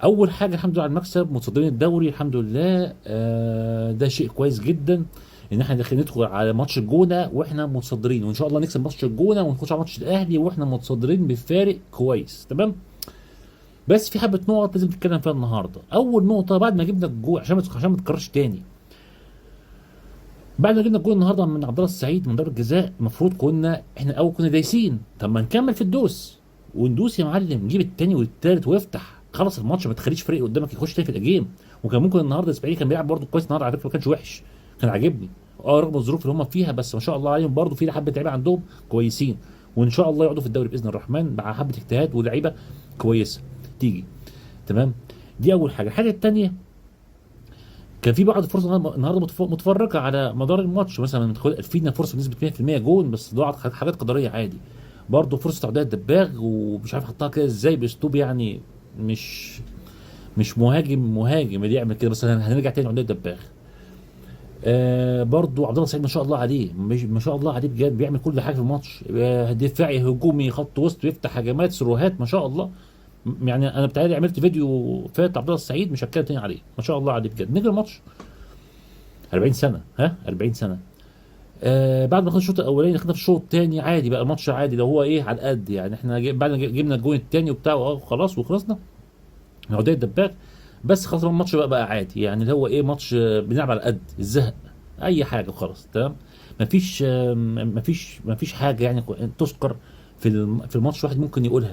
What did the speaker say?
اول حاجة الحمد لله على المكسب، متصدرين الدوري الحمد لله. ده شيء كويس جدا ان احنا داخلين ندخل على ماتش الجونه واحنا متصدرين، وان شاء الله نكسب ماتش الجونه ونخش على ماتش الاهلي واحنا متصدرين بفارق كويس. تمام. بس في حبه نقط لازم نتكلم فيها النهارده. اول نقطة، بعد ما جبنا الجول، عشان ما تتكررش تاني، بعد ما جبنا الجول النهارده من عبد الله السعيد من ضربه جزاء، المفروض كنا احنا الاول كنا دايسين. طب ما نكمل في الدوس وندوس يا معلم، نجيب التاني والتالت وافتح خلص الماتش، ما تخليش فريق قدامك يخش تاني في ال game. وكان ممكن النهارده الاسماعيلي كان بيلعب برده كويس النهارده على فكرة، ما كانش وحش، كان عاجبني رغم الظروف اللي هم فيها، بس ما شاء الله عليهم برده في حبه لعيبة عندهم كويسين، وان شاء الله يقعدوا في الدوري باذن الرحمن مع حبه اجتهاد ولاعيبه كويسة تيجي. تمام، دي اول حاجة. الحاجة الثانية، كان في بعض الفرص النهارده متفرقة على مدار الماتش، مثلا فينا فرصة بنسبة 100% جون، بس ضاعت حاجات قدرية عادي. برضه فرصة عبد الدباغ ومش عارف حطها كده ازاي باسلوب، يعني مش مهاجم اللي يعمل كده، بس هنرجع تاني لعبد الدباغ. برضه عبد الله سعيد ما شاء الله عليه، ما شاء الله عليه بجد، بيعمل كل حاجة في الماتش، دفاعي هجومي خط وسط، بيفتح هجمات سروهات ما شاء الله. يعني انا بتهيألي عملت فيديو فات عبد الله السعيد مش هتكلم تاني عليه، ما شاء الله عليه بجد. نجم الماتش 40 سنة، ها 40 سنة. بعد ما خدنا الشوط الاولاني خدنا في الشوط الثاني عادي بقى، الماتش عادي لو هو ايه على قد يعني. احنا بعد ما جبنا الجون الثاني وبتاع خلاص وخلصنا من عودية الدباغ، بس خلاص الماتش بقى عادي، يعني اللي هو ايه، ماتش بنلعب على قد الزهق، اي حاجة وخلاص. تمام، مفيش حاجة يعني تذكر في الماتش واحد ممكن يقولها.